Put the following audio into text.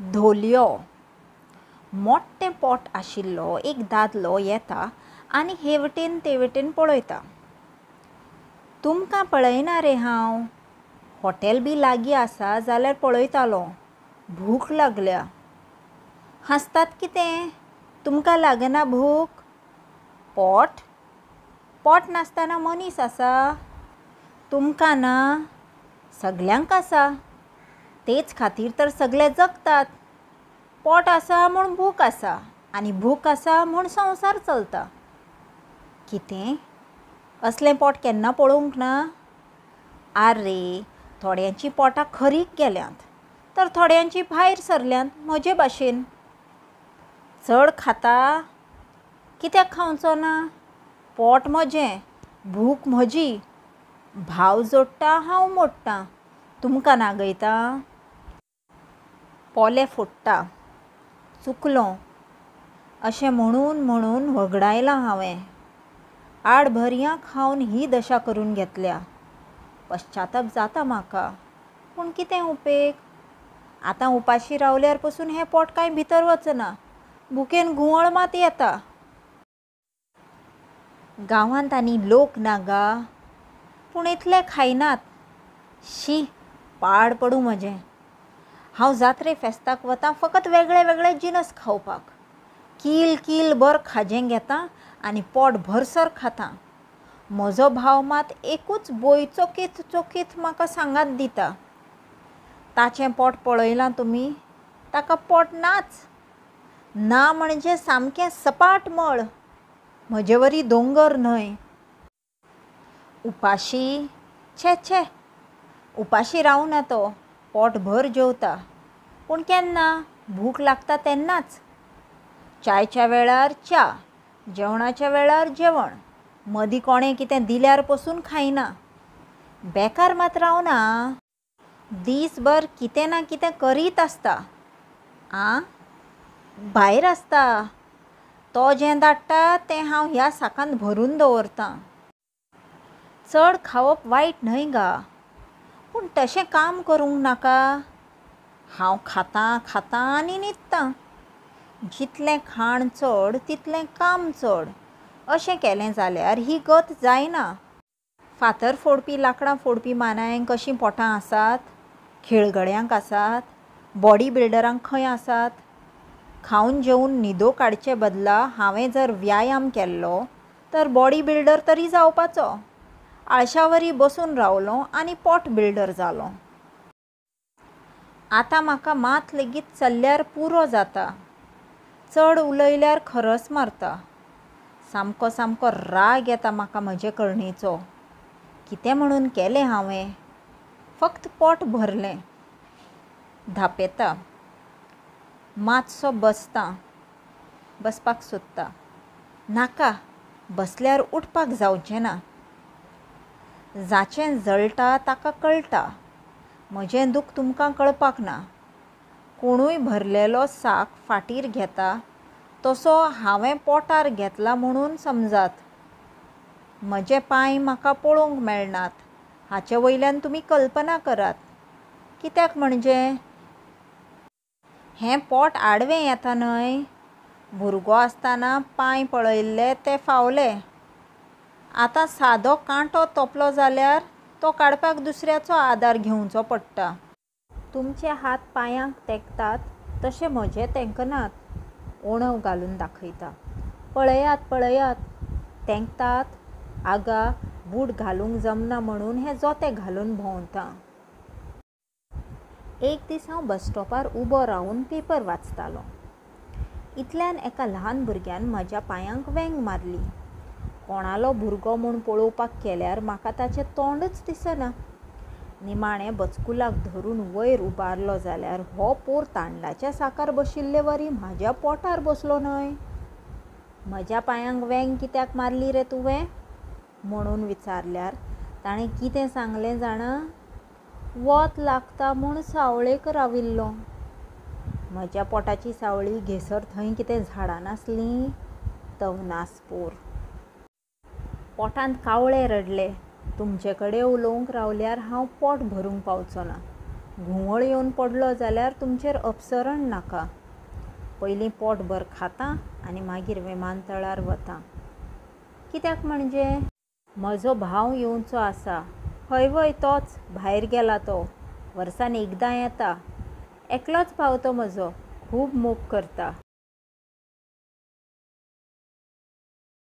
धोलयो. मोट्टें पोट आशिल्लो एक दादलो येता आनी हेवटेन तेवटेन पळयता. तुमकां पळयना रे हांव. हॉटेल बी लागीं आसा जाल्यार पळयतालों. भूक लागल्या. हांसतात कितें? तुमकां लागना भूक? पोट? पोट नासतना मनीस आसा? तुमकां ना? सगल्यांक आसा. तेच खातीर तर सगले जगतात. पोट आसा म्हूण भूक आसा आनी भूक आसा म्हूण संवसार चलता. कितें? असलें पोट केन्ना पळोवंक ना? आरे, थोड्यांचीं पोटां खरीक गेल्यांत तर थोड्यांचीं भायर सरल्यांत म्हजे भाशेन. चड खाता? कित्याक खावचो ना? पोट म्हजें, भूक म्हजी. भाव जोडटा, हांव मोडटा. तुमकां नागयता? पोले फोडटा. चुकलों. अशें म्हणून म्हणून व्हगडायलां हांवें. आडभरयां खावन ही दशा करून घेतल्या. पश्चाताप जाता म्हाका. पूण कितें उपेग? आतां उपाशी रावल्यार पसून हें पोट कांय भितर वचना. भुकेन घुंवळ मात येता. गांवांत आनी लोक ना गा? पूण इतले खायनात. शी, पाड पडूं म्हजें. हांव जात्रे फेस्ताक वतां फकत वेगळे वेगळे जिनस खावपाक. कील कील भर खाजें घेतां आनी पोट भरसर खातां. म्हजो भाव मात एकूच बोय चोखीत चोखीत म्हाका सांगात दिता. ताचें पोट पळयलां तुमी? ताका पोट नाच. ना म्हणजे सामकें सपाट मळ. म्हजेवरी दोंगर न्हय. उपाशी? छे छे. उपाशी रावना तो. पोटभर जेवता. पूण केन्ना? भूक लागता तेन्नाच. च्यायच्या वेळार च्या, जेवणाच्या वेळार जेवण. मदीं कोणें कितें दिल्यार पसून खायना. बेकार मात रावना आं. दीसभर कितें ना कितें करीत आसता. आं? भायर आसता. तो जें धाडटा तें हांव ह्या साकांत भरून दवरतां. चड खावप वायट न्हय गा. पूण तशें काम करूंक नाका? हांव खातां खातां आनी न्हिदतां. जितलें खाण चड तितलें काम चड अशें केलें जाल्यार ही गत जायना. फातर फोडपी, लाकडां फोडपी मानायांक कशीं पोटां आसात? खेळगड्यांक आसात? बॉडी बिल्डरांक खंय आसात? खावन जेवन न्हिदो काडचे बदला हांवें जर व्यायाम केल्लो तर बॉडी बिल्डर तरी जावपाचो. आळशावरी बसून रावलों आनी पोट बिल्डर जालों. आतां म्हाका मात लेगीत चल्ल्यार पुरो जाता. चड उलयल्यार खरस मारता. सामको सामको राग येता म्हाका म्हजे करणेचो. कितें म्हणून केलें हांवें? फक्त पोट भरलें. धांपेता. मातसो बसतां. बसपाक सोदता. नाका, बसल्यार उठपाक जावचें ना. जाचें जळटा ताका कळटा. म्हजें दूख तुमकां कळपाक ना. कोणूय भरलेलो साक फाटीर घेता तसो हांवें पोटार घेतला म्हणून समजात. म्हजे पांय म्हाका पळोवंक मेळनात हाचे वयल्यान तुमी कल्पना करात. कित्याक म्हणजे? हें पोट आडवें येता न्हय? भुरगो आसतना पांय पळयल्ले ते फावले. आतां सादो कांटो तोपलो जाल्यार तो काडपाक दुसऱ्याचो आदार घेवंचो पडटा. तुमचे हात पांयांक तेंकतात तशे म्हजे तेंकनात. ओणव घालून दाखयता. पळयात, पळयात. तेंकतात? आगा, बूट घालूंक जमना म्हणून हें जोतें घालून भोंवतां. एक दीस हांव बसस्टॉपार उबो रावन पेपर वाचतालों. इतल्यान एका ल्हान भुरग्यान म्हज्या पांयांक वेंग मारली. कोणालो भुरगो म्हूण पळोवपाक केल्यार म्हाका ताचें तोंडच दिसना. निमाणें बचकुलाक धरून वयर उबारलो जाल्यार हो पोर तांदळाच्या साकार बशिल्लेवरी म्हज्या पोटार बसलो न्हय! म्हज्या पांयांक वेंग कित्याक मारली रे तुवें? म्हणून विचारल्यार ताणें कितें सांगलें जाणा? वोत लागता म्हूण सावळेक राविल्लों. म्हज्या पोटाची सावळी घेसर थंय कितें झाडां नासलीं? तवनास पोर! पोटांत कावळे रडले. तुमचे कडेन उलोवंक रावल्यार हांव पोट भरूंक पावचों ना. घुंवळ येवन पडलो जाल्यार तुमचेर अपसरण नाका. पयलीं पोटभर खातां आनी मागीर विमानतळार वतां. कित्याक म्हणजे? म्हजो भाव येवंचो आसा. हयवय तोच. भायर गेला तो. वर्सान एकदां येता. एकलोच भाव तो म्हजो. खूब मोग करता.